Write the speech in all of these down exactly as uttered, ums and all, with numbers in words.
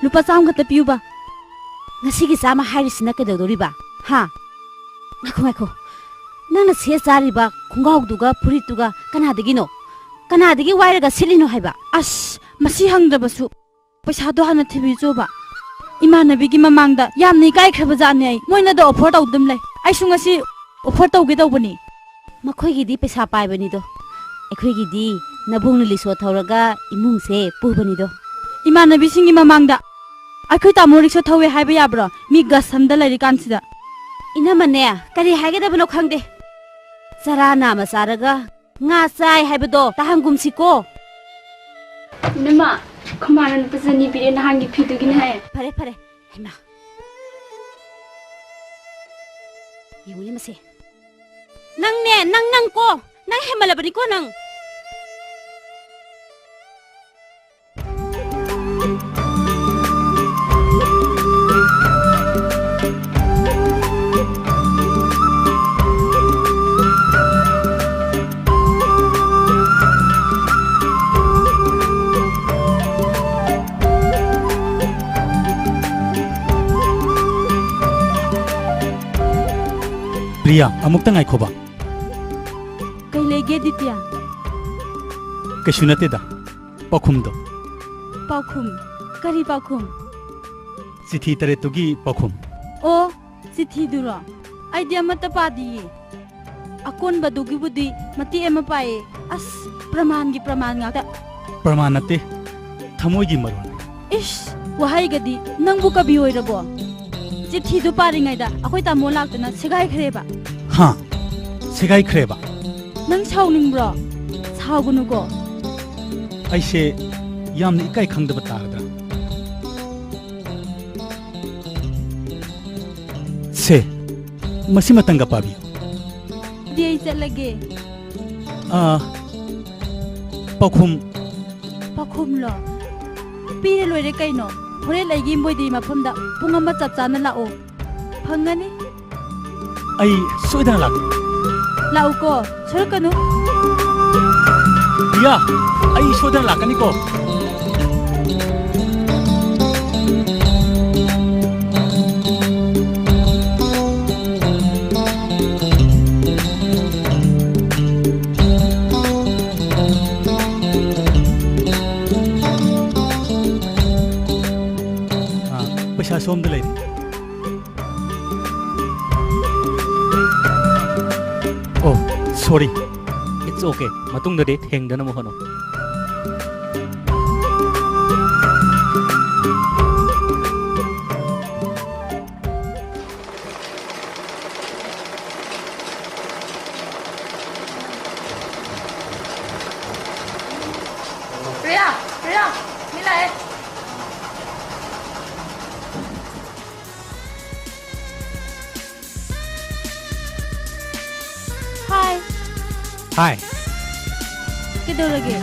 ꯂꯨꯄꯥ ꯆꯥꯝꯃ ꯈꯛꯇ ꯄꯤꯌꯨꯕ꯫ ꯉꯁꯤꯒꯤ ꯆꯥꯝꯃ ꯍꯥꯏꯔꯤꯁꯤꯅ ꯀꯩꯗꯧꯗꯣꯔꯤꯕ? ꯍꯥ? ꯉꯥꯏꯈꯣ, ꯉꯥꯏꯈꯣ꯫ ꯅꯪꯅ ꯁꯦꯠ ꯆꯥꯔꯤꯕ ꯈꯣꯡꯒ꯭ꯔꯥꯎꯗꯨꯒ ꯐꯨꯔꯤꯠꯇꯨꯒ ꯀꯅꯥꯗꯒꯤꯅꯣ? ꯀꯅꯥꯗꯒꯤ ꯋꯥꯏꯔꯒ ꯁꯦꯠꯂꯤꯅꯣ ꯍꯥꯏꯕ? ꯑꯁ, ꯃꯁꯤ ꯍꯪꯗ꯭ꯔꯕꯁꯨ ꯄꯩꯁꯥꯗꯣ ꯍꯥꯟꯅ ꯊꯤꯕꯤꯆꯣꯕ꯫ ꯏꯃꯥꯟꯅꯕꯤꯒꯤ ꯃꯃꯥꯡꯗ ꯌꯥꯝꯅ ꯏꯀꯥꯏꯈ꯭ꯔꯕ ꯖꯥꯠꯅꯦ ꯑꯩ꯫ ꯃꯣꯏꯅꯗ offer ꯇꯧꯗꯨꯝ ꯂꯩ꯫ ꯑꯩꯁꯨ ꯉꯁꯤ offer ꯇꯧꯒꯦ ꯇꯧꯕꯅꯤ꯫ ꯃꯈꯣꯏꯒꯤꯗꯤ ꯄꯩꯁꯥ ꯄꯥꯏꯕꯅꯤꯗꯣ, ꯑꯩꯈꯣꯏꯒꯤꯗꯤ ꯅꯕꯨꯡꯅ ꯔꯤꯛꯁꯣ ꯊꯧꯔꯒ ꯏꯃꯨꯡꯁꯦ ꯄꯨꯕꯅꯤꯗꯣ꯫ ꯏꯃꯥꯟꯅꯕꯤꯁꯤꯡꯒꯤ ꯃꯃꯥꯡꯗ ꯑꯩꯈꯣꯏ ꯇꯥꯃꯣ ꯔꯤꯛꯁꯣ ꯊꯧꯋꯦ ꯍꯥꯏꯕ ꯌꯥꯕ꯭ꯔꯣ? ꯃꯤ ꯒꯁ ꯑꯝꯗ ꯂꯩꯔꯤꯀꯥꯟꯁꯤꯗ꯫ ꯏꯅꯝꯃꯅꯦ, ꯀꯔꯤ ꯍꯥꯏꯒꯗꯕꯅꯣ ꯈꯪꯗꯦ꯫ ꯆꯔꯥ ꯅꯥꯝꯃ ꯆꯥꯔꯒ ꯉꯥ ꯆꯥꯏ ꯍꯥꯏꯕꯗꯣ ꯇꯥꯍꯟꯒꯨꯝꯁꯤꯀꯣ꯫ ꯏꯅꯝꯃ, ꯈꯨꯃꯥꯅ ꯂꯨꯄꯥ ꯆꯅꯤ ꯄꯤꯔꯦ ꯅꯍꯥꯟꯒꯤ ꯐꯤꯗꯨꯒꯤꯅꯦ ꯍꯥꯏ꯫ ꯐꯔꯦ, ꯐꯔꯦ꯫ ꯍꯩꯃꯥ꯫ ꯌꯦꯡꯉꯨꯅꯦ ꯃꯁꯦ꯫ ꯅꯪꯅꯦ, ꯅꯪ, ꯅꯪ ꯀꯣ꯫ ꯅꯪ ꯍꯦꯟꯃꯜꯂꯕꯅꯤꯀꯣ ꯅꯪ꯫ ꯄ꯭ꯔꯤꯌꯥ, ꯑꯃꯨꯛꯇ ꯉꯥꯏꯈꯣꯕ꯫ ꯀꯩ ꯂꯩꯒꯦ, ꯗꯤꯇ꯭ꯌ? ꯀꯩꯁꯨ ꯅꯠꯇꯦꯗ, ꯄꯥꯎꯈꯨꯝꯗꯣ꯫ ꯄꯥꯎꯈꯨꯝ? ꯀꯔꯤ ꯄꯥꯎꯈꯨꯝ? ꯆꯤꯊꯤ ꯇꯔꯦꯠꯇꯨꯒꯤ ꯄꯥꯎꯈꯨꯝ꯫ ꯑꯣ, ꯆꯤꯊꯤꯗꯨꯔꯣ? ꯑꯩꯗꯤ ꯑꯃꯠꯇ ꯄꯥꯗꯤꯌꯦ꯫ ꯑꯀꯣꯟꯕꯗꯨꯒꯤꯕꯨꯗꯤ ꯃꯇꯦꯛ ꯑꯃ ꯄꯥꯏꯌꯦ꯫ ꯑꯁ, ꯄ꯭ꯔꯃꯥꯟꯒꯤ ꯄ꯭ꯔꯃꯥꯟ ꯉꯥꯛꯇ꯫ ꯄ꯭ꯔꯃꯥꯟ ꯅꯠꯇꯦ, ꯊꯃꯣꯏꯒꯤ ꯃꯔꯣꯜꯅꯤ꯫ ꯏꯁ, ꯋꯥꯍꯩꯒꯗꯤ ꯅꯪꯕꯨ ꯀꯕꯤ ꯑꯣꯏꯔꯕꯣ? ꯆꯤꯊꯤꯗꯨ ꯄꯥꯔꯤꯉꯩꯗ ꯑꯩꯈꯣꯏ ꯇꯥꯃꯣ ꯂꯥꯛꯇꯅ ꯁꯦꯒꯥꯏꯈ꯭ꯔꯦꯕ꯫ ꯍꯥ? ꯁꯦꯒꯥꯏꯈ꯭ꯔꯦꯕ? ꯅꯪ ꯁꯥꯎꯅꯤꯡꯕ꯭ꯔꯣ? ꯁꯥꯎꯒꯅꯨꯀꯣ꯫ ꯑꯩꯁꯦ ꯌꯥꯝꯅ ꯏꯀꯥꯏ ꯈꯪꯗꯕ ꯇꯥꯒꯗ꯭ꯔꯥ? ꯁꯦ, ꯃꯁꯤꯃꯇꯪꯒ ꯄꯥꯕꯤꯌꯨ꯫ ꯑꯗꯨꯗꯤ ꯑꯩ ꯆꯠꯂꯒꯦ꯫ ꯑꯥ, ꯄꯥꯎꯈꯨꯝ꯫ ꯄꯥꯎꯈꯨꯝꯂꯣ? ꯄꯤꯔ ꯂꯣꯏꯔꯦ ꯀꯩꯅꯣ꯫ ꯍꯣꯔꯦꯟ ꯑꯩꯒꯤ ꯃꯣꯏꯗꯤ ꯃꯐꯝꯗ ꯄꯨꯡ ꯑꯃ ꯆꯞ ꯆꯥꯅ ꯂꯥꯛꯑꯣ꯫ ꯐꯪꯒꯅꯤ꯫ ꯑꯩ ꯁꯣꯏꯗꯅ ꯂꯥꯛꯀꯦ꯫ ꯂꯥꯛꯎꯀꯣ, ꯁꯣꯏꯔꯛꯀꯅꯨ꯫ ꯄ꯭ꯔꯤꯌꯥ, ꯑꯩ ꯁꯣꯏꯗꯅ ꯂꯥꯛꯀꯅꯤꯀꯣ꯫ ꯁꯣꯝꯗ ꯂꯩꯔꯤ꯫ ꯑꯣ, sorry꯫ It's okay꯫ ꯃꯇꯨꯡꯗꯗꯤ ꯊꯦꯡꯗꯅꯕ ꯍꯣꯠꯅꯧ꯫ ꯄ꯭ꯔꯤꯌꯥ, ꯄ꯭ꯔꯤꯌꯥ, ꯃꯤ ꯂꯥꯛꯑꯦ꯫ ꯍꯥꯏ꯫ ꯍꯥꯏ꯫ ꯀꯩꯗꯧꯔꯒꯦ?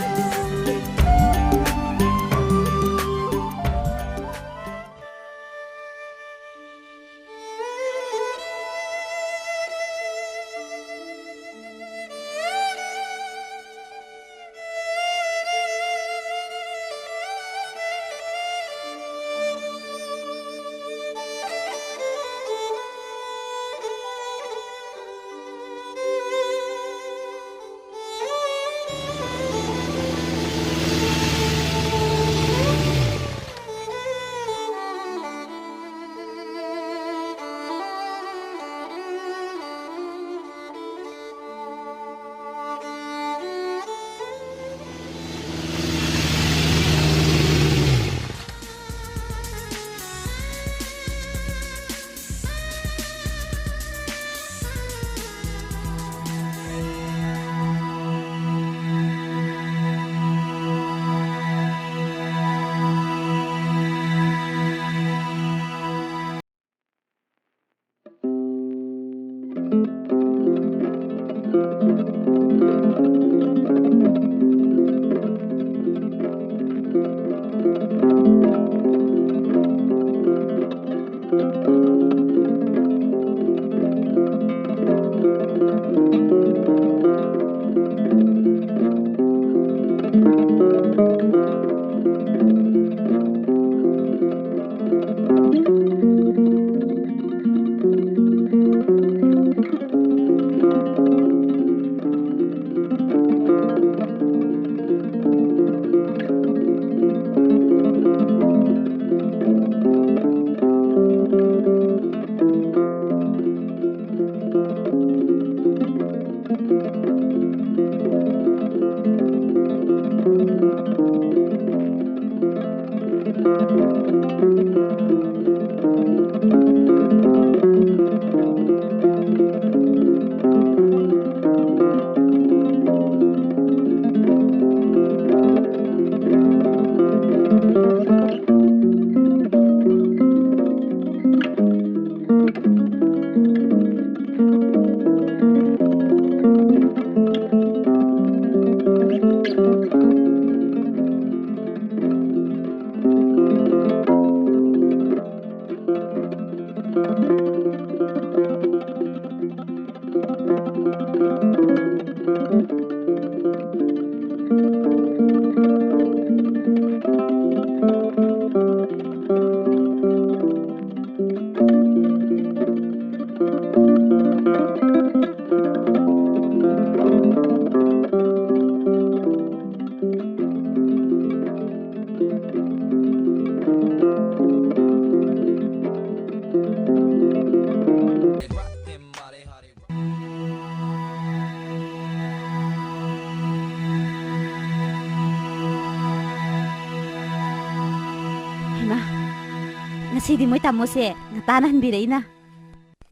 ꯁꯤꯗꯤ ꯃꯣꯏ ꯇꯥꯃꯣꯁꯦ ꯉꯇꯥꯅ ꯍꯟꯕꯤꯔꯛꯏꯅ꯫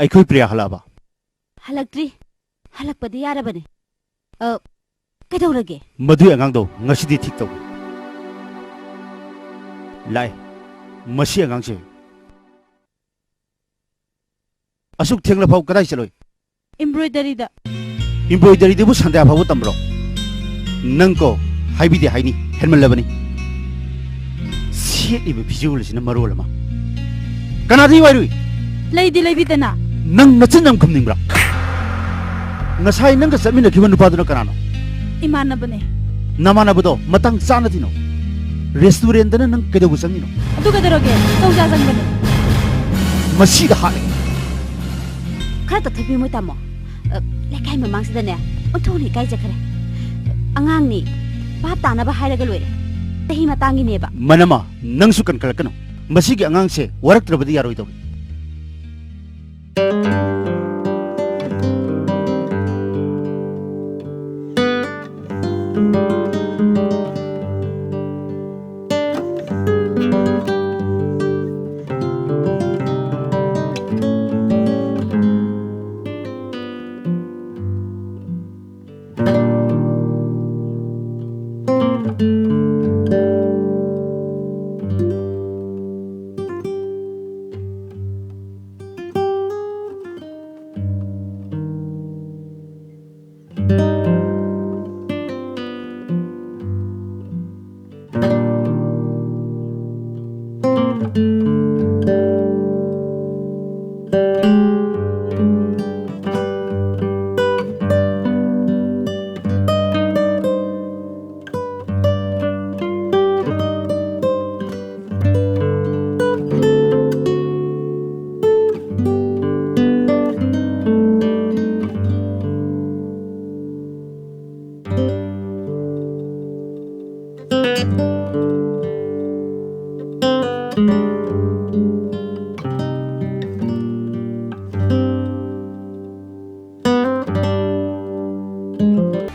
ꯑꯩꯈꯣꯏ ꯄ꯭ꯔꯤꯌꯥ ꯍꯜꯂꯛꯑꯕ? ꯍꯜꯂꯛꯇ꯭ꯔꯤ꯫ ꯍꯜꯂꯛꯄꯗꯤ ꯌꯥꯔꯕꯅꯦ꯫ ꯑ, ꯀꯩꯗꯧꯔꯒꯦ? ꯃꯗꯨꯏ ꯑꯉꯥꯡꯗꯣ ꯉꯁꯤꯗꯤ ꯊꯤꯛ ꯇꯧꯒꯦ꯫ ꯂꯥꯛꯑꯦ꯫ ꯃꯁꯤ ꯑꯉꯥꯡꯁꯦ ꯑꯁꯨꯛ ꯊꯦꯡꯂꯐꯥꯎ ꯀꯗꯥꯏ ꯆꯠꯂꯨꯏ? ꯏꯝꯕ꯭ꯔꯣꯏꯗꯔꯤꯗ꯫ ꯏꯝꯕ꯭ꯔꯣꯏꯗꯔꯤꯗꯨꯕꯨ ꯁꯟꯗ꯭ꯌꯥ ꯐꯥꯎꯕ ꯇꯝꯕ꯭ꯔꯣ? ꯅꯪ ꯀꯣ, ꯍꯥꯏꯕꯤꯗꯦ ꯍꯥꯏꯅꯤ, ꯍꯦꯟꯃꯜꯂꯕꯅꯤ꯫ ꯁꯦꯠꯂꯤꯕ ꯐꯤꯖꯣꯜ ꯑꯁꯤꯅ ꯃꯔꯣꯜ ꯑꯃ꯫ ꯀꯅꯥꯗꯒꯤ ꯋꯥꯏꯔꯨꯏ? ꯂꯩꯗꯤ ꯂꯩꯕꯤꯗꯅ꯫ ꯅꯪ ꯅꯆꯤꯟ ꯌꯥꯝ ꯈꯨꯝꯅꯤꯡꯕ꯭ꯔꯥ? ꯉꯁꯥꯏ ꯅꯪꯒ ꯆꯠꯃꯤꯟꯅꯈꯤꯕ ꯅꯨꯄꯥꯗꯨꯅ ꯀꯅꯥꯅꯣ? ꯏꯃꯥꯟꯅꯕꯅꯦ꯫ ꯅꯃꯥꯟꯅꯕꯗꯣ ꯃꯇꯥꯡ ꯆꯥꯅ ꯇꯤꯟꯅꯧ꯫ ꯔꯦꯁꯇꯨꯔꯦꯟꯗꯅ ꯅꯪ ꯀꯩꯗꯧꯕ ꯆꯪꯉꯤꯅꯣ? ꯑꯗꯨ ꯀꯩꯗꯧꯔꯒꯦ? ꯆꯧꯖꯥ ꯆꯪꯕꯅꯦ꯫ ꯃꯁꯤꯗ ꯍꯥꯠꯂꯒꯦ꯫ ꯈꯔ ꯇꯞꯊꯕꯤꯌꯨ ꯃꯣꯏ ꯇꯥꯃꯣ꯫ ꯑ, ꯂꯩꯀꯥꯏ ꯃꯃꯥꯡꯁꯤꯗꯅꯦ ꯑꯣꯟꯊꯣꯛꯅ ꯏꯀꯥꯏꯖꯈ꯭ꯔꯦ꯫ ꯑꯉꯥꯡꯅꯤ, ꯚꯥꯞ ꯇꯥꯅꯕ ꯍꯥꯏꯔꯒ ꯂꯣꯏꯔꯦ꯫ ꯆꯍꯤ ꯃꯇꯥꯡꯒꯤꯅꯦꯕ꯫ ꯃꯅꯝꯃ, ꯅꯪꯁꯨ ꯀꯟꯈꯠꯂꯛꯀꯅꯨ꯫ ꯃꯁꯤꯒꯤ ꯑꯉꯥꯡꯁꯦ ꯋꯥꯔꯛꯇ꯭ꯔꯕꯗꯤ ꯌꯥꯔꯣꯏꯗꯧꯔꯤ꯫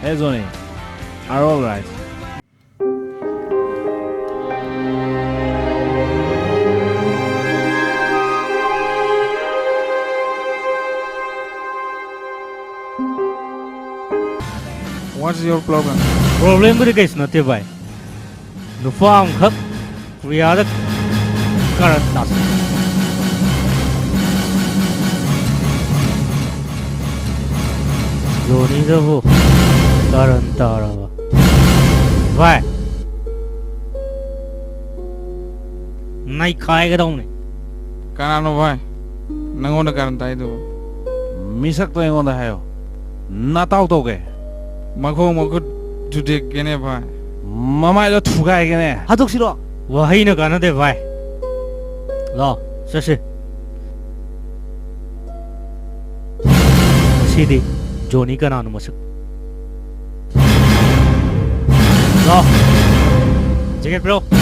Hey, Johnny, are all right? What's your problem? ꯄ꯭ꯔꯣꯕ꯭ꯂꯦꯝꯕꯨꯗꯤ ꯀꯩꯁꯨ ꯅꯠꯇꯦ ꯚꯥꯏ꯫ ꯅꯨꯄꯥ ꯑꯃꯈꯛ ꯄ꯭ꯔꯤꯌꯥꯗ ꯀꯔꯟ ꯇꯥꯁꯜꯂꯦ꯫ ꯖꯣꯅꯤꯗꯕꯨ ꯀꯔꯟ ꯇꯥꯔꯕ? ꯚꯥꯏ, ꯅꯩꯈꯥꯏꯒꯗꯧꯅꯤ꯫ ꯀꯅꯥꯅꯣ ꯚꯥꯏ ꯅꯪꯉꯣꯟꯗ ꯀꯔꯟ ꯇꯥꯏꯗꯨꯕꯨ? ꯃꯤꯁꯛꯇꯣ ꯑꯩꯉꯣꯟꯗ ꯍꯥꯏꯌꯣ꯫ ꯅꯇꯥꯎ ꯇꯧꯒꯦ꯫ ꯃꯈꯣꯡ ꯃꯈꯨꯠ ꯊꯨꯗꯦꯛꯀꯦꯅꯦ ꯚꯥꯏ꯫ ꯃꯃꯥꯏꯗꯣ ꯊꯨꯒꯥꯏꯒꯦꯅꯦ꯫ ꯍꯥꯠꯇꯣꯛꯁꯤꯔꯣ? ꯋꯥꯍꯩꯅ ꯀꯥꯟꯅꯗꯦ ꯚꯥꯏ꯫ ꯂꯥꯛꯑꯣ, ꯆꯠꯁꯤ꯫ ꯉꯁꯤꯗꯤ ꯖꯣꯅꯤ ꯀꯅꯥꯅꯣ ꯃꯁꯛ? ꯂꯥꯛꯑꯣ꯫ ꯖꯦꯀꯦꯠ ꯄꯤꯔꯛꯑꯣ꯫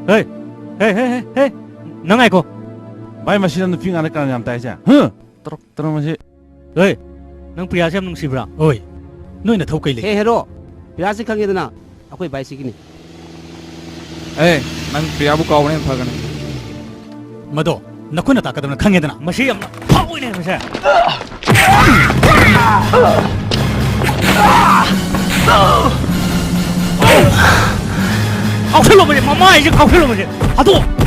ꯍꯦ, ꯍꯦ, ꯍꯦ, ꯍꯦ, ꯍꯦ꯫ ꯅꯪ ꯉꯥꯏꯈꯣ꯫ ꯚꯥꯏ, ꯃꯁꯤꯗ ꯅꯨꯄꯤ ꯉꯥꯛꯇ ꯀꯔꯟ ꯌꯥꯝ ꯇꯥꯏꯁꯦ꯫ ꯍꯨ! ꯇꯔꯨꯛ, ꯇꯔꯨꯛ ꯃꯁꯤ꯫ ꯍꯦ, ꯅꯪ ꯄ꯭ꯔꯤꯌꯥꯁꯦ ꯌꯥꯝ ꯅꯨꯡꯁꯤꯕ꯭ꯔꯥ? ꯍꯣꯏ꯫ ꯅꯣꯏ ꯅꯊꯧ ꯀꯩ ꯂꯩ? ꯍꯦ, ꯍꯦꯔꯣ, ꯄ꯭ꯔꯤꯌꯥꯁꯤ ꯈꯪꯉꯦꯗꯅ, ꯑꯩꯈꯣꯏ ꯚꯥꯏꯁꯤꯒꯤꯅꯤ꯫ ꯑꯦ, ꯅꯪ ꯄ꯭ꯔꯤꯌꯥꯕꯨ ꯀꯥꯎꯕꯅ ꯍꯦꯟꯅ ꯐꯒꯅꯤ꯫ ꯃꯗꯣ ꯅꯈꯨꯠꯅ ꯇꯥꯛꯀꯗꯕꯅ ꯈꯪꯉꯦꯗꯅ꯫ ꯃꯁꯤ ꯌꯥꯝꯅ ꯐꯥꯎꯏꯅꯦ ꯃꯁꯦ꯫ ꯀꯥꯎꯁꯜꯂꯣ ꯃꯁꯦ, ꯃꯃꯥꯏꯁꯦ ꯀꯥꯎꯁꯜꯂꯣ ꯃꯁꯦ꯫ ꯍꯥꯠꯇꯣꯛꯑꯣ꯫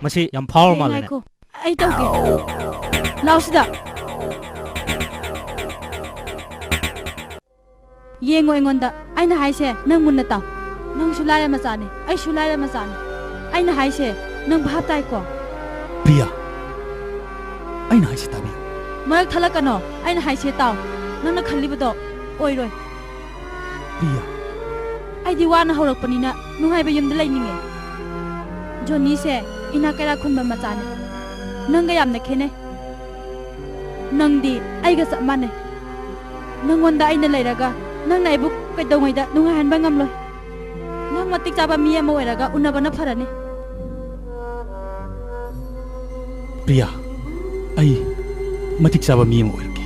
ꯃꯁꯤ ꯌꯥꯝ ꯐꯥꯎꯔ ꯃꯥꯜꯂꯦꯅꯦ꯫ ꯉꯥꯏꯈꯣ, ꯑꯩ ꯇꯧꯒꯦ꯫ ꯂꯥꯎ ꯁꯤꯗ꯫ ꯌꯦꯡꯉꯣ ꯑꯩꯉꯣꯟꯗ꯫ ꯑꯩꯅ ꯍꯥꯏꯁꯦ ꯅꯪ ꯃꯨꯟꯅ ꯇꯥꯎ꯫ ꯅꯪꯁꯨ ꯂꯥꯏꯔ ꯃꯆꯥꯅꯤ, ꯑꯩꯁꯨ ꯂꯥꯏꯔ ꯃꯆꯥꯅꯤ꯫ ꯑꯩꯅ ꯍꯥꯏꯁꯦ ꯅꯪ ꯚꯥꯞ ꯇꯥꯏꯀꯣ? ꯄ꯭ꯔꯤꯌꯥ, ꯑꯩꯅ ꯍꯥꯏꯁꯦ ꯇꯥꯕꯤꯌꯨ꯫ ꯃꯔꯛ ꯊꯠꯂꯛꯀꯅꯣ, ꯑꯩꯅ ꯍꯥꯏꯁꯦ ꯇꯥꯎ꯫ ꯅꯪꯅ ꯈꯜꯂꯤꯕꯗꯣ ꯑꯣꯏꯔꯣꯏ꯫ ꯄ꯭ꯔꯤꯌꯥ꯫ ꯑꯩꯗꯤ ꯋꯥꯅ ꯍꯧꯔꯛꯄꯅꯤꯅ ꯅꯨꯡꯉꯥꯏꯕ ꯌꯨꯝꯗ ꯂꯩꯅꯤꯡꯉꯦ꯫ ꯖꯣꯅꯤꯁꯦ ꯏꯅꯥꯛ ꯀꯩꯔꯥꯛ ꯈꯨꯟꯕ ꯃꯆꯥꯅꯤ꯫ ꯅꯪꯒ ꯌꯥꯝꯅ ꯈꯦꯠꯅꯩ꯫ ꯅꯪꯗꯤ ꯑꯩꯒ ꯆꯞ ꯃꯥꯟꯅꯩ꯫ ꯅꯪꯉꯣꯟꯗ ꯑꯩꯅ ꯂꯩꯔꯒ ꯅꯪꯅ ꯑꯩꯕꯨ ꯀꯩꯗꯧꯉꯩꯗ ꯅꯨꯡꯉꯥꯏꯍꯟꯕ ꯉꯝꯂꯣꯏ꯫ ꯅꯪ ꯃꯇꯤꯛ ꯆꯥꯕ ꯃꯤ ꯑꯃ ꯑꯣꯏꯔꯒ ꯎꯅꯕꯅ ꯐꯔꯅꯤ꯫ ꯄ꯭ꯔꯤꯌꯥ, ꯑꯩ ꯃꯇꯤꯛ ꯆꯥꯕ ꯃꯤ ꯑꯃ ꯑꯣꯏꯔꯛꯀꯦ꯫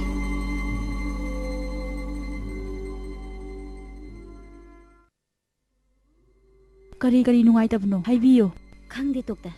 ꯀꯔꯤ ꯀꯔꯤ ꯅꯨꯡꯉꯥꯏꯇꯕꯅꯣ? ꯍꯥꯏꯕꯤꯌꯨ꯫ ꯈꯪꯗꯦ, ꯗꯣꯛꯇꯔ꯫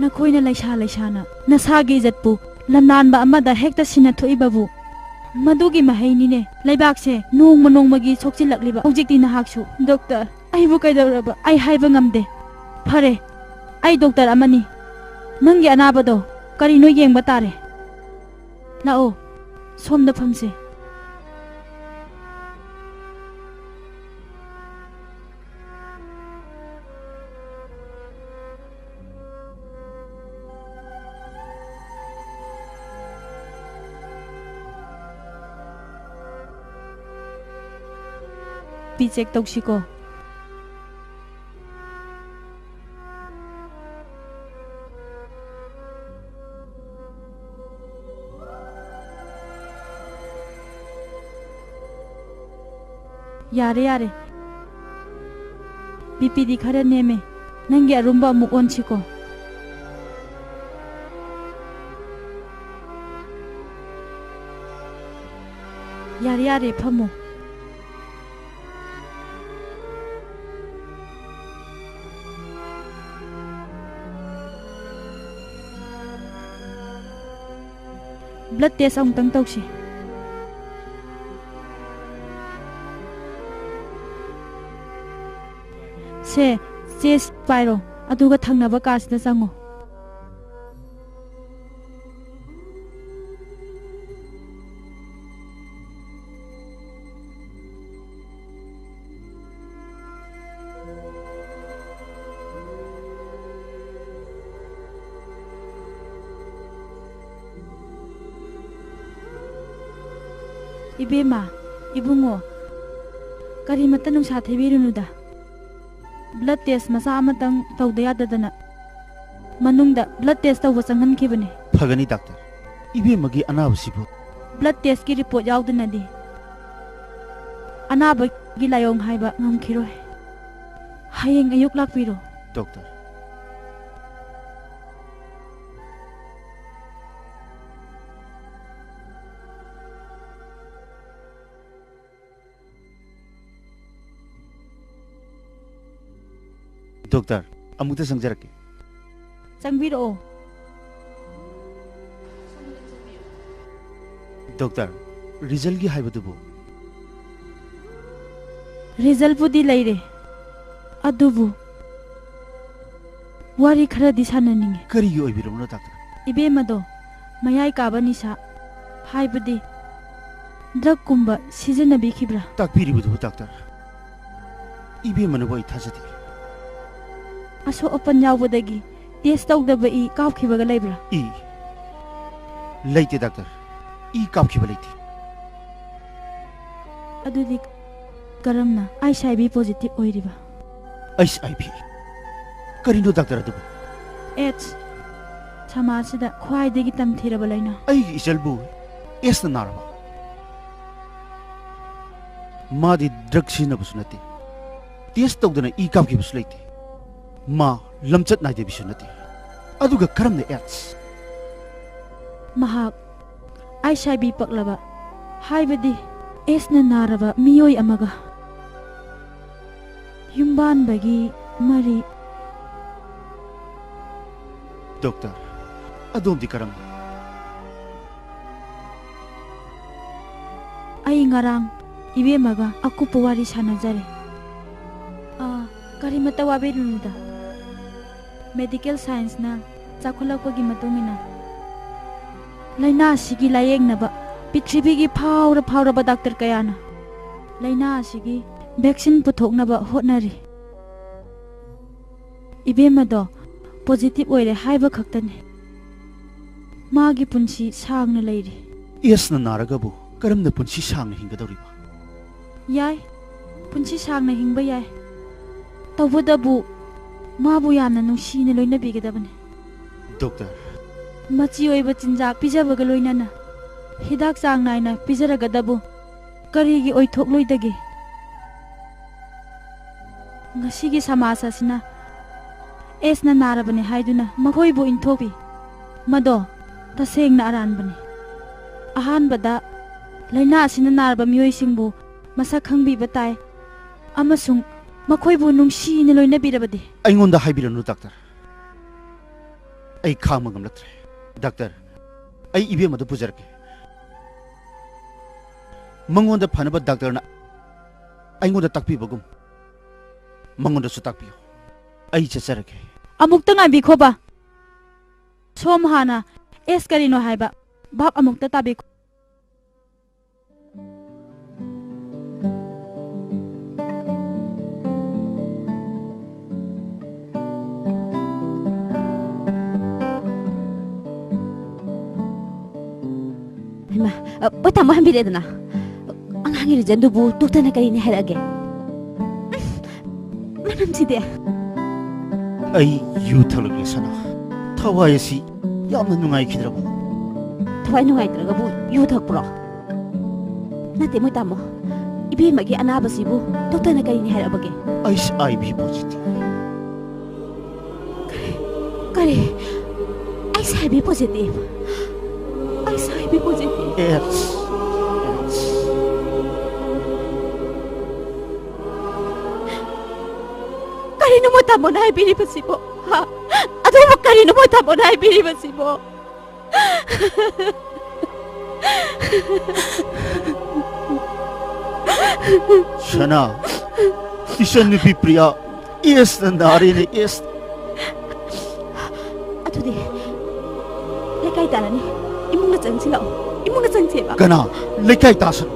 ꯅꯈꯣꯏꯅ ꯂꯩꯁꯥ ꯂꯩꯁꯥꯅ ꯅꯁꯥꯒꯤ ꯏꯖꯠꯄꯨ ꯂꯝꯂꯥꯟꯕ ꯑꯃꯗ ꯍꯦꯛꯇ ꯁꯤꯟꯅ ꯊꯣꯛꯏꯕꯕꯨ, ꯃꯗꯨꯒꯤ ꯃꯍꯩꯅꯤꯅꯦ ꯂꯩꯕꯥꯛꯁꯦ ꯅꯣꯡꯃ ꯅꯣꯡꯃꯒꯤ ꯁꯣꯛꯆꯤꯜꯂꯛꯂꯤꯕ꯫ ꯍꯧꯖꯤꯛꯇꯤ ꯅꯍꯥꯛꯁꯨ꯫ ꯗꯣꯛꯇꯔ, ꯑꯩꯕꯨ ꯀꯩꯗꯧꯔꯕ? ꯑꯩ ꯍꯥꯏꯕ ꯉꯝꯗꯦ꯫ ꯐꯔꯦ, ꯑꯩ ꯗꯣꯛꯇꯔ ꯑꯃꯅꯤ꯫ ꯅꯪꯒꯤ ꯑꯅꯥꯕꯗꯣ ꯀꯔꯤꯅꯣ ꯌꯦꯡꯕ ꯇꯥꯔꯦ꯫ ꯂꯥꯛꯑꯣ, ꯁꯣꯝꯗ ꯐꯝꯁꯦ꯫ B P check ꯇꯧꯁꯤꯀꯣ꯫ ꯌꯥꯔꯦ, ꯌꯥꯔꯦ꯫ ꯕꯤ ꯄꯤꯗꯤ ꯈꯔ ꯅꯦꯝꯃꯦ꯫ ꯅꯪꯒꯤ ꯑꯔꯨꯝꯕ ꯑꯃꯨꯛ ꯑꯣꯟꯁꯤꯀꯣ꯫ ꯌꯥꯔꯦ, ꯌꯥꯔꯦ, ꯐꯝꯃꯣ꯫ ꯕ꯭ꯂꯗ ꯇꯦꯁ ꯑꯃꯨꯛꯇꯪ ꯇꯧꯁꯤ꯫ ꯁꯦ, ꯆꯦ ꯁꯤ ꯄꯥꯏꯔꯣ, ꯑꯗꯨꯒ ꯊꯪꯅꯕ ꯀꯥꯁꯤꯗ ꯆꯪꯉꯣ꯫ ꯏꯕꯦꯝꯃ, ꯏꯕꯨꯡꯉꯣ, ꯀꯔꯤꯃꯠꯇ ꯅꯨꯡꯁꯥ ꯊꯤꯕꯤꯔꯨꯅꯨꯗ꯫ ꯕ꯭ꯂꯗ ꯇꯦꯁ ꯃꯆꯥ ꯑꯃꯇꯪ ꯇꯧꯗ ꯌꯥꯗꯗꯅ ꯃꯅꯨꯡꯗ ꯕ꯭ꯂꯗ ꯇꯦꯁ ꯇꯧꯕ ꯆꯪꯍꯟꯈꯤꯕꯅꯦ꯫ ꯐꯒꯅꯤ, ꯗꯥꯛꯇꯔ꯫ ꯏꯕꯦꯝꯃꯒꯤ ꯑꯅꯥꯕꯁꯤꯕꯨ? ꯕ꯭ꯂꯗ ꯇꯦꯁꯀꯤ ꯔꯤꯄꯣꯔꯠ ꯌꯥꯎꯗꯅꯗꯤ ꯑꯅꯥꯕꯒꯤ ꯂꯥꯏꯑꯣꯡ ꯍꯥꯏꯕ ꯉꯝꯈꯤꯔꯣꯏ꯫ ꯍꯌꯦꯡ ꯑꯌꯨꯛ ꯂꯥꯛꯄꯤꯔꯣ꯫ ꯗꯣꯛꯇꯔ꯫ ꯗꯣꯛꯇꯔ, ꯑꯃꯨꯛꯇ ꯆꯪꯖꯔꯛꯀꯦ꯫ ꯆꯪꯕꯤꯔꯛꯑꯣ꯫ ꯗꯣꯛꯇꯔ, ꯔꯤꯖꯜꯒꯤ ꯍꯥꯏꯕꯗꯨꯕꯨ? ꯔꯤꯖꯜꯕꯨꯗꯤ ꯂꯩꯔꯦ, ꯑꯗꯨꯕꯨ ꯋꯥꯔꯤ ꯈꯔꯗꯤ ꯁꯥꯟꯅꯅꯤꯡꯉꯤ꯫ ꯀꯔꯤꯒꯤ ꯑꯣꯏꯕꯤꯔꯕꯅꯣ, ꯗꯥꯛꯇꯔ? ꯏꯕꯦꯝꯃꯗꯣ ꯃꯌꯥꯏ ꯀꯥꯕ ꯅꯤꯁꯥ, ꯍꯥꯏꯕꯗꯤ ꯗ꯭ꯔꯒꯀꯨꯝꯕ ꯁꯤꯖꯤꯟꯅꯕꯤꯈꯤꯕ꯭ꯔꯥ? ꯇꯥꯛꯄꯤꯔꯤꯕꯗꯨꯕꯨ, ꯗꯥꯛꯇꯔ? ꯏꯕꯦꯝꯃꯅꯕꯨ ꯑꯩ ꯊꯥꯖꯗꯦ꯫ ꯑꯁꯣꯛ ꯑꯄꯟ ꯌꯥꯎꯕꯗꯒꯤ ꯇꯦꯁ ꯇꯧꯗꯕ ꯏ ꯀꯥꯞꯈꯤꯕꯒ ꯂꯩꯕ꯭ꯔꯥ? ꯏ? ꯂꯩꯇꯦ, ꯗꯥꯛꯇꯔ꯫ ꯏ ꯀꯥꯞꯈꯤꯕ ꯂꯩꯇꯦ꯫ ꯑꯗꯨꯗꯤ ꯀꯔꯝꯅ ꯑꯩꯆ ꯑꯥꯏ ꯚꯤ ꯄꯣꯖꯤꯇꯤꯚ ꯑꯣꯏꯔꯤꯕ? ꯑꯩꯆ ꯑꯥꯏ ꯚꯤ? ꯀꯔꯤꯅꯣ, ꯗꯥꯛꯇꯔ, ꯑꯗꯨꯕꯨ? ꯑꯦꯗꯁ, ꯁꯃꯥꯖꯁꯤꯗ ꯈ꯭ꯋꯥꯏꯗꯒꯤ ꯇꯝꯊꯤꯔꯕ ꯂꯥꯏꯅꯥ꯫ ꯑꯩꯒꯤ ꯏꯆꯜꯕꯨ ꯑꯦꯗꯁꯅ ꯅꯥꯔꯕ? ꯃꯥꯗꯤ ꯗ꯭ꯔꯒ ꯁꯤꯖꯤꯟꯅꯕꯁꯨ ꯅꯠꯇꯦ, ꯇꯦꯁ ꯇꯧꯗꯅ ꯏ ꯀꯥꯞꯈꯤꯕꯁꯨ ꯂꯩꯇꯦ꯫ ꯃꯥ ꯂꯝꯆꯠ ꯅꯥꯏꯗꯕꯤꯁꯨ ꯅꯠꯇꯦ꯫ ꯑꯗꯨꯒ ꯀꯔꯝꯅ ꯑꯦꯗꯁ? ꯃꯍꯥꯛ ꯑꯩꯆ ꯑꯥꯏ ꯚꯤ ꯄꯛꯂꯕ, ꯍꯥꯏꯕꯗꯤ ꯑꯦꯗꯁꯅ ꯅꯥꯔꯕ ꯃꯤꯑꯣꯏ ꯑꯃꯒ ꯌꯨꯝꯕꯥꯟꯕꯒꯤ ꯃꯔꯤ꯫ ꯗꯣꯛꯇꯔ, ꯑꯗꯣꯝꯗꯤ ꯀꯔꯝꯅ? ꯑꯩ ꯉꯔꯥꯡ ꯏꯕꯦꯝꯃꯒ ꯑꯀꯨꯞꯄ ꯋꯥꯔꯤ ꯁꯥꯟꯅꯖꯔꯦ꯫ ꯑꯥ, ꯀꯔꯤꯃꯠꯇ ꯋꯥꯕꯤꯔꯨꯅꯨꯗ꯫ ꯃꯦꯗꯤꯀꯦꯜ ꯁꯥꯏꯟꯁꯅ ꯆꯥꯎꯈꯠꯂꯛꯄꯒꯤ ꯃꯇꯨꯡ ꯏꯟꯅ ꯂꯥꯏꯅꯥ ꯑꯁꯤꯒꯤ ꯂꯥꯌꯦꯡꯅꯕ ꯄ꯭ꯔꯤꯊꯤꯕꯤꯒꯤ ꯐꯥꯎꯔ ꯐꯥꯎꯔꯕ ꯗꯥꯛꯇꯔ ꯀꯌꯥꯅ ꯂꯥꯏꯅꯥ ꯑꯁꯤꯒꯤ ꯚꯦꯛꯁꯤꯟ ꯄꯨꯊꯣꯛꯅꯕ ꯍꯣꯠꯅꯔꯤ꯫ ꯏꯕꯦꯝꯃꯗꯣ ꯄꯣꯖꯤꯇꯤꯚ ꯑꯣꯏꯔꯦ ꯍꯥꯏꯕ ꯈꯛꯇꯅꯤ꯫ ꯃꯥꯒꯤ ꯄꯨꯟꯁꯤ ꯁꯥꯡꯅ ꯂꯩꯔꯤ꯫ ꯑꯦꯗꯁꯅ ꯅꯥꯔꯒꯕꯨ ꯀꯔꯝꯅ ꯄꯨꯟꯁꯤ ꯁꯥꯡꯅ ꯍꯤꯡꯒꯗꯧꯔꯤꯕ? ꯌꯥꯏ, ꯄꯨꯟꯁꯤ ꯁꯥꯡꯅ ꯍꯤꯡꯕ ꯌꯥꯏ꯫ ꯇꯧꯕꯇꯕꯨ ꯃꯥꯕꯨ ꯌꯥꯝꯅ ꯅꯨꯡꯁꯤꯅ ꯂꯣꯏꯅꯕꯤꯒꯗꯕꯅꯤ꯫ ꯗꯣꯛꯇꯔ꯫ ꯃꯆꯤ ꯑꯣꯏꯕ ꯆꯤꯟꯖꯥꯛ ꯄꯤꯖꯕꯒ ꯂꯣꯏꯅꯅ ꯍꯤꯗꯥꯛ ꯆꯥꯡ ꯅꯥꯏꯅ ꯄꯤꯖꯔꯒꯗꯕꯨ ꯀꯔꯤꯒꯤ ꯑꯣꯏꯊꯣꯛꯂꯣꯏꯗꯒꯦ? ꯉꯁꯤꯒꯤ ꯁꯃꯥꯖ ꯑꯁꯤꯅ ꯑꯦꯗꯁꯅ ꯅꯥꯔꯕꯅꯤ ꯍꯥꯏꯗꯨꯅ ꯃꯈꯣꯏꯕꯨ ꯏꯟꯊꯣꯛꯄꯤ꯫ ꯃꯗꯣ ꯇꯁꯦꯡꯅ ꯑꯔꯥꯟꯕꯅꯤ꯫ ꯑꯍꯥꯟꯕꯗ ꯂꯥꯏꯅꯥ ꯑꯁꯤꯅ ꯅꯥꯔꯕ ꯃꯤꯑꯣꯏꯁꯤꯡꯕꯨ ꯃꯁꯛ ꯈꯪꯕꯤꯕ ꯇꯥꯏ ꯑꯃꯁꯨꯡ ꯃꯈꯣꯏꯕꯨ ꯅꯨꯡꯁꯤꯅ ꯂꯣꯏꯅꯕꯤꯔꯕꯗꯤ꯫ ꯑꯩꯉꯣꯟꯗ ꯍꯥꯏꯕꯤꯔꯅꯨ, ꯗꯥꯛꯇꯔ꯫ ꯑꯩ ꯈꯥꯡꯕ ꯉꯝꯂꯛꯇ꯭ꯔꯦ꯫ ꯗꯥꯛꯇꯔ, ꯑꯩ ꯏꯕꯦꯝꯃꯗꯨ ꯄꯨꯖꯔꯛꯀꯦ꯫ ꯃꯉꯣꯟꯗ ꯐꯅꯕ ꯗꯥꯛꯇꯔꯅ ꯑꯩꯉꯣꯟꯗ ꯇꯥꯛꯄꯤꯕꯒꯨꯝ ꯃꯉꯣꯟꯗꯁꯨ ꯇꯥꯛꯄꯤꯌꯨ꯫ ꯑꯩ ꯆꯠꯆꯔꯒꯦ꯫ ꯑꯃꯨꯛꯇ ꯉꯥꯏꯕꯤꯈꯣꯕ꯫ ꯁꯣꯝ ꯍꯥꯟꯅ ꯑꯦꯁ ꯀꯔꯤꯅꯣ ꯍꯥꯏꯕ ꯚꯥꯞ ꯑꯃꯨꯛꯇ ꯇꯥꯕꯤꯈꯣ꯫ ꯍꯩꯃꯥ, ꯑ, ꯄꯣꯏ ꯇꯥꯃꯣ ꯍꯟꯕꯤꯔꯦꯗꯅ꯫ ꯑꯉꯥꯡꯒꯤ ꯔꯤꯖꯟꯗꯨꯕꯨ ꯗꯣꯛꯇꯔꯅ ꯀꯔꯤꯅꯤ ꯍꯥꯏꯔꯛꯑꯒꯦ? ꯃꯅꯝꯁꯤꯗꯤ꯫ ꯑꯩ ꯌꯨ ꯊꯛꯂꯛꯂꯦ, ꯁꯅꯥ꯫ ꯊꯋꯥꯏ ꯑꯁꯤ ꯌꯥꯝꯅ ꯅꯨꯡꯉꯥꯏꯈꯤꯗ꯭ꯔꯕ? ꯊꯋꯥꯏ ꯅꯨꯡꯉꯥꯏꯇ꯭ꯔꯒꯕꯨ ꯌꯨ ꯊꯛꯄ꯭ꯔꯣ? ꯅꯠꯇꯦ, ꯃꯣꯏ ꯇꯥꯃꯣ꯫ ꯏꯕꯦꯝꯃꯒꯤ ꯑꯅꯥꯕꯁꯤꯕꯨ ꯗꯣꯛꯇꯔꯅ ꯀꯔꯤꯅꯤ ꯍꯥꯏꯔꯛꯑꯕꯒꯦ? ꯑꯩꯁ ꯑꯥꯏ ꯚꯤ ꯄꯣꯖꯤꯇꯤꯚ꯫ ꯀꯔꯤ? ꯀꯔꯤ? ꯑꯩꯁ ꯑꯥꯏ ꯚꯤ ꯄꯣꯖꯤꯇꯤꯚ? ꯑꯩꯁ ꯑꯥꯏ ꯚꯤ ꯄꯣꯖꯤꯇꯤꯚ? ꯑꯦꯠꯁ, ꯑꯦꯠꯁ꯫ ꯀꯔꯤꯅꯣ ꯃꯣꯏ ꯇꯥꯃꯣꯅ ꯍꯥꯏꯕꯤꯔꯤꯕꯁꯤꯕꯣ? ꯍꯥ? ꯑꯗꯨꯕꯨ ꯀꯔꯤꯅꯣ ꯃꯣꯏ ꯇꯥꯃꯣꯅ ꯍꯥꯏꯕꯤꯔꯤꯕꯁꯤꯕꯣ? ꯁꯅꯥ, ꯏꯆꯟ ꯅꯨꯄꯤ ꯄ꯭ꯔꯤꯌꯥ, ꯑꯦꯁꯅ ꯅꯥꯔꯦꯅꯦ, ꯑꯦꯁ꯫ ꯑꯗꯨꯗꯤ ꯂꯩꯀꯥꯏ ꯇꯥꯔꯅꯤ꯫ ꯏꯃꯨꯡꯗ ꯆꯪꯁꯤ ꯂꯥꯛꯑꯣ꯫ ꯏꯃꯨꯡꯗ ꯆꯪꯁꯦꯕ꯫ ꯀꯅꯥ? ꯂꯩꯀꯥꯏ ꯇꯥꯁꯅꯨ꯫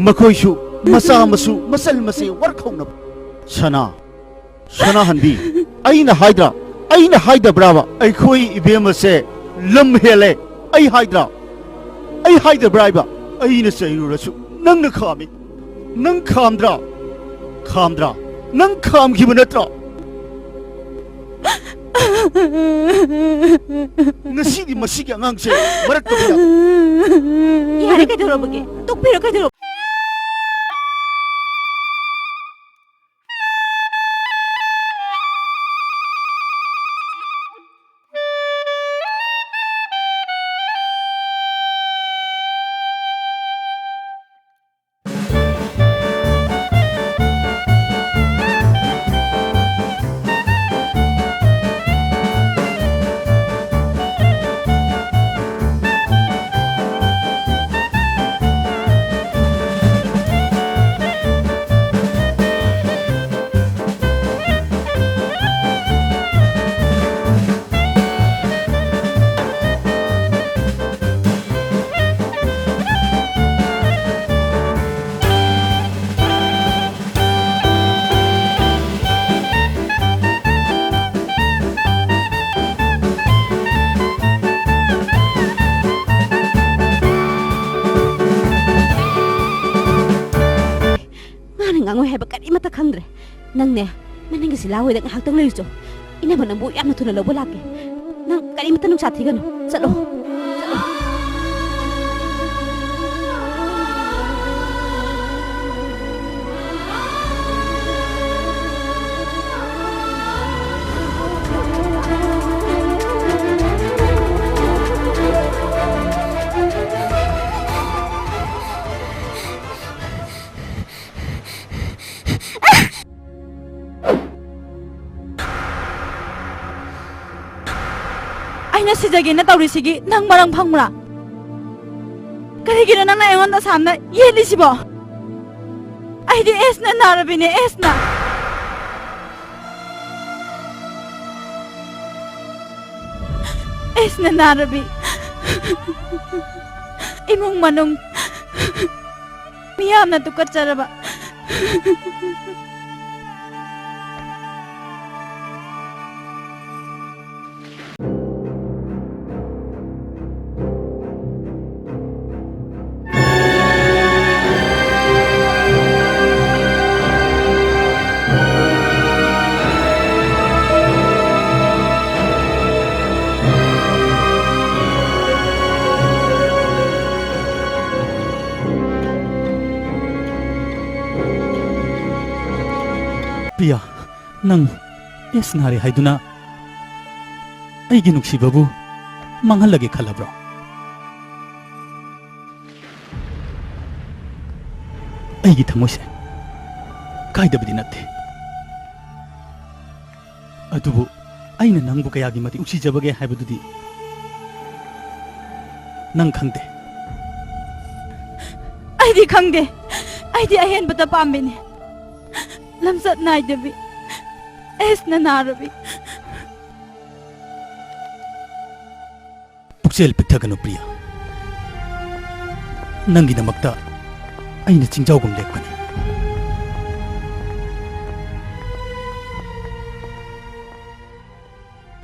ꯃꯈꯣꯏꯁꯨ ꯃꯆꯥ ꯃꯁꯨ, ꯃꯆꯜ ꯃꯆꯦ ꯋꯥꯔꯛ ꯍꯧꯅꯕ꯫ ꯁꯅꯥ, ꯁꯅꯥꯍꯟꯕꯤ, ꯑꯩꯅ ꯍꯥꯏꯗ꯭ꯔꯥ? ꯑꯩꯅ ꯍꯥꯏꯗꯕ꯭ꯔꯥꯕ? ꯑꯩꯈꯣꯏ ꯏꯕꯦꯝꯃꯁꯦ ꯂꯝ ꯍꯦꯜꯂꯦ꯫ ꯑꯩ ꯍꯥꯏꯗ꯭ꯔꯥ? ꯑꯩ ꯍꯥꯏꯗꯕ꯭ꯔꯥ ꯍꯥꯏꯕ? ꯑꯩꯅ ꯆꯩꯔꯨꯔꯁꯨ ꯅꯪꯅ ꯈꯥꯝꯃꯤ꯫ ꯅꯪ ꯈꯥꯝꯗ꯭ꯔꯥ? ꯈꯥꯝꯗ꯭ꯔꯥ? ꯅꯪ ꯈꯥꯝꯈꯤꯕ ꯅꯠꯇ꯭ꯔꯥ? ꯉꯁꯤꯗꯤ ꯃꯁꯤꯒꯤ ꯑꯉꯥꯡꯁꯦ ꯃꯔꯛꯇ ꯌꯥꯔꯦ, ꯀꯩꯗꯧꯔꯕꯒꯦ? ꯇꯣꯛꯄꯤꯔꯣ, ꯀꯩꯗꯧꯔꯕ? ꯉꯥꯡꯉꯣꯏ ꯍꯥꯏꯕ ꯀꯔꯤꯃꯠꯇ ꯈꯪꯗ꯭ꯔꯦ꯫ ꯅꯪꯅꯦ, ꯃꯅꯤꯡꯒꯤ ꯁꯤꯂꯥ ꯍꯣꯏꯗ ꯉꯥꯏꯍꯥꯛꯇꯪ ꯂꯩꯔꯨꯆꯣ꯫ ꯏꯅꯝꯃ ꯅꯪꯕꯨ ꯌꯥꯝꯅ ꯊꯨꯅ ꯂꯧꯕ ꯂꯥꯛꯀꯦ꯫ ꯅꯪ ꯀꯔꯤꯃꯠꯇ ꯅꯨꯡꯁꯥ ꯊꯤꯒꯅꯨ꯫ ꯆꯠꯂꯣ꯫ ꯑꯩꯅ ꯁꯤꯖꯒꯦꯅ ꯇꯧꯔꯤꯁꯤꯒꯤ ꯅꯪ ꯃꯔꯝ ꯈꯪꯕ꯭ꯔꯥ? ꯀꯔꯤꯒꯤꯅꯣ ꯅꯪꯅ ꯑꯩꯉꯣꯟꯗ ꯑꯁꯥꯝꯅ ꯌꯦꯠꯂꯤꯁꯤꯕꯣ? ꯑꯩꯗꯤ ꯑꯦꯁꯅ ꯅꯥꯔꯕꯤꯅꯦ, ꯑꯦꯁꯅ꯫ ꯑꯦꯁꯅ ꯅꯥꯔꯕꯤ꯫ ꯏꯃꯨꯡ ꯃꯅꯨꯡ ꯃꯤꯌꯥꯝꯅ ꯇꯨꯀꯠꯆꯔꯕ꯫ ꯄ꯭ꯔꯤꯌꯥ, ꯅꯪ ꯑꯦꯁ ꯅꯥꯔꯦ ꯍꯥꯏꯗꯨꯅ ꯑꯩꯒꯤ ꯅꯨꯡꯁꯤꯕꯕꯨ ꯃꯥꯡꯍꯜꯂꯒꯦ ꯈꯜꯂꯕ꯭ꯔꯣ? ꯑꯩꯒꯤ ꯊꯃꯣꯏꯁꯦ ꯀꯥꯏꯗꯕꯗꯤ ꯅꯠꯇꯦ, ꯑꯗꯨꯕꯨ ꯑꯩꯅ ꯅꯪꯕꯨ ꯀꯌꯥꯒꯤ ꯃꯇꯤꯛ ꯅꯨꯡꯁꯤꯖꯕꯒꯦ ꯍꯥꯏꯕꯗꯨꯗꯤ ꯅꯪ ꯈꯪꯗꯦ꯫ ꯑꯩꯗꯤ ꯈꯪꯗꯦ꯫ ꯑꯩꯗꯤ ꯑꯍꯦꯟꯕꯇ ꯄꯥꯝꯃꯤꯅꯦ꯫ ꯂꯝꯆꯠ ꯅꯥꯏꯗꯕꯤ, ꯑꯦꯁꯅ ꯅꯥꯔꯕꯤ꯫ ꯄꯨꯛꯆꯦꯜ ꯄꯤꯛꯊꯒꯅꯨ, ꯄ꯭ꯔꯤꯌꯥ꯫ ꯅꯪꯒꯤꯗꯃꯛꯇ ꯑꯩꯅ ꯆꯤꯡꯖꯥꯎꯒꯨꯝ ꯂꯦꯞꯀꯅꯤ꯫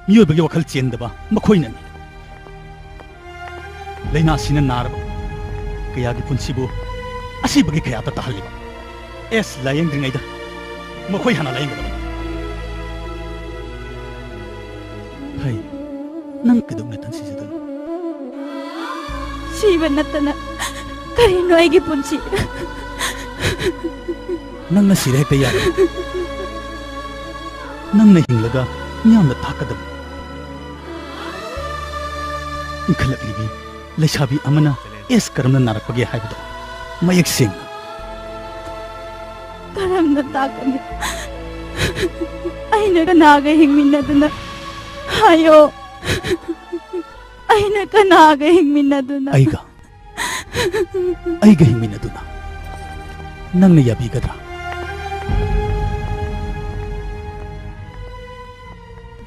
ꯃꯤꯑꯣꯏꯕꯒꯤ ꯋꯥꯈꯜ ꯆꯦꯟꯗꯕ ꯃꯈꯣꯏꯅꯅꯤ꯫ ꯂꯥꯏꯅꯥꯁꯤꯅ ꯅꯥꯔꯕ ꯀꯌꯥꯒꯤ ꯄꯨꯟꯁꯤꯕꯨ ꯑꯁꯤꯕꯒꯤ ꯀꯌꯥꯗ ꯇꯥꯍꯜꯂꯤꯕ꯫ ꯑꯦꯁ ꯂꯥꯌꯦꯡꯗ꯭ꯔꯤꯉꯩꯗ ꯃꯈꯣꯏ ꯍꯥꯟꯅ ꯂꯥꯌꯦꯡꯒꯗꯕꯅꯤ꯫ ꯍꯩ, ꯅꯪ ꯀꯩꯗꯧꯉꯩ ꯇꯟꯁꯤꯖꯗꯣꯏꯅꯣ? ꯁꯤꯕ ꯅꯠꯇꯅ ꯀꯔꯤꯅꯣ ꯑꯩꯒꯤ ꯄꯨꯟꯁꯤ? ꯅꯪꯅ ꯁꯤꯔꯦ ꯍꯦꯛꯇ ꯌꯥꯔꯦ? ꯅꯪꯅ ꯍꯤꯡꯂꯒ ꯃꯤꯌꯥꯝꯅ ꯇꯥꯛꯀꯗꯕ꯫ ꯏꯟꯈꯠꯂꯛꯂꯤꯕꯤ ꯂꯩꯁꯥꯕꯤ ꯑꯃꯅ ꯑꯦꯁ ꯀꯔꯝꯅ ꯅꯥꯔꯛꯄꯒꯦ ꯍꯥꯏꯕꯗꯣ ꯃꯌꯦꯛ ꯁꯦꯡꯅ꯫ ꯀꯔꯝꯅ ꯇꯥꯛꯀꯅꯤ? ꯑꯩꯅ ꯀꯅꯥꯒ ꯍꯤꯡꯃꯤꯟꯅꯗꯨꯅ? ꯍꯥꯏꯌꯣ꯫ ꯑꯩꯅ ꯀꯅꯥꯒ ꯍꯤꯡꯃꯤꯟꯅꯗꯨꯅ? ꯑꯩꯒ, ꯑꯩꯒ ꯍꯤꯡꯃꯤꯟꯅꯗꯨꯅ ꯅꯪꯅ ꯌꯥꯕꯤꯒꯗ꯭ꯔꯥ?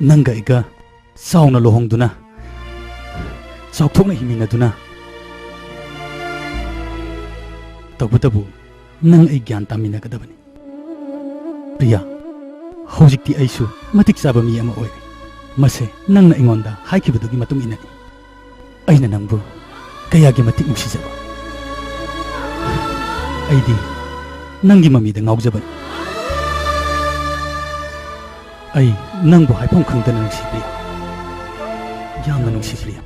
ꯅꯪꯒ ꯑꯩꯒ ꯆꯥꯎꯅ ꯂꯨꯍꯣꯡꯗꯨꯅ, ꯆꯥꯎꯊꯣꯛꯅ ꯍꯤꯡꯃꯤꯟꯅꯗꯨꯅ, ꯇꯧꯕꯇꯕꯨ ꯅꯪ ꯑꯩ ꯒ꯭ꯌꯥꯟ ꯇꯥꯃꯤꯟꯅꯒꯗꯕꯅꯤ꯫ ꯄ꯭ꯔꯤꯌꯥ, ꯍꯧꯖꯤꯛꯇꯤ ꯑꯩꯁꯨ ꯃꯇꯤꯛ ꯆꯥꯕ ꯃꯤ ꯑꯃ ꯑꯣꯏꯔꯦ꯫ ꯃꯁꯦ ꯅꯪꯅ ꯑꯩꯉꯣꯟꯗ ꯍꯥꯏꯈꯤꯕꯗꯨꯒꯤ ꯃꯇꯨꯡ ꯏꯟꯅꯅꯤ꯫ ꯑꯩꯅ ꯅꯪꯕꯨ ꯀꯌꯥꯒꯤ ꯃꯇꯤꯛ ꯅꯨꯡꯁꯤꯖꯕ꯫ ꯑꯩꯗꯤ ꯅꯪꯒꯤ ꯃꯃꯤꯗ ꯉꯥꯎꯖꯕꯅꯤ꯫ ꯑꯩ ꯅꯪꯕꯨ ꯍꯥꯏꯐꯝ ꯈꯪꯗꯅ ꯅꯨꯡꯁꯤ, ꯄ꯭ꯔꯤꯌꯥ꯫ ꯌꯥꯝꯅ ꯅꯨꯡꯁꯤ, ꯄ꯭ꯔꯤꯌꯥ꯫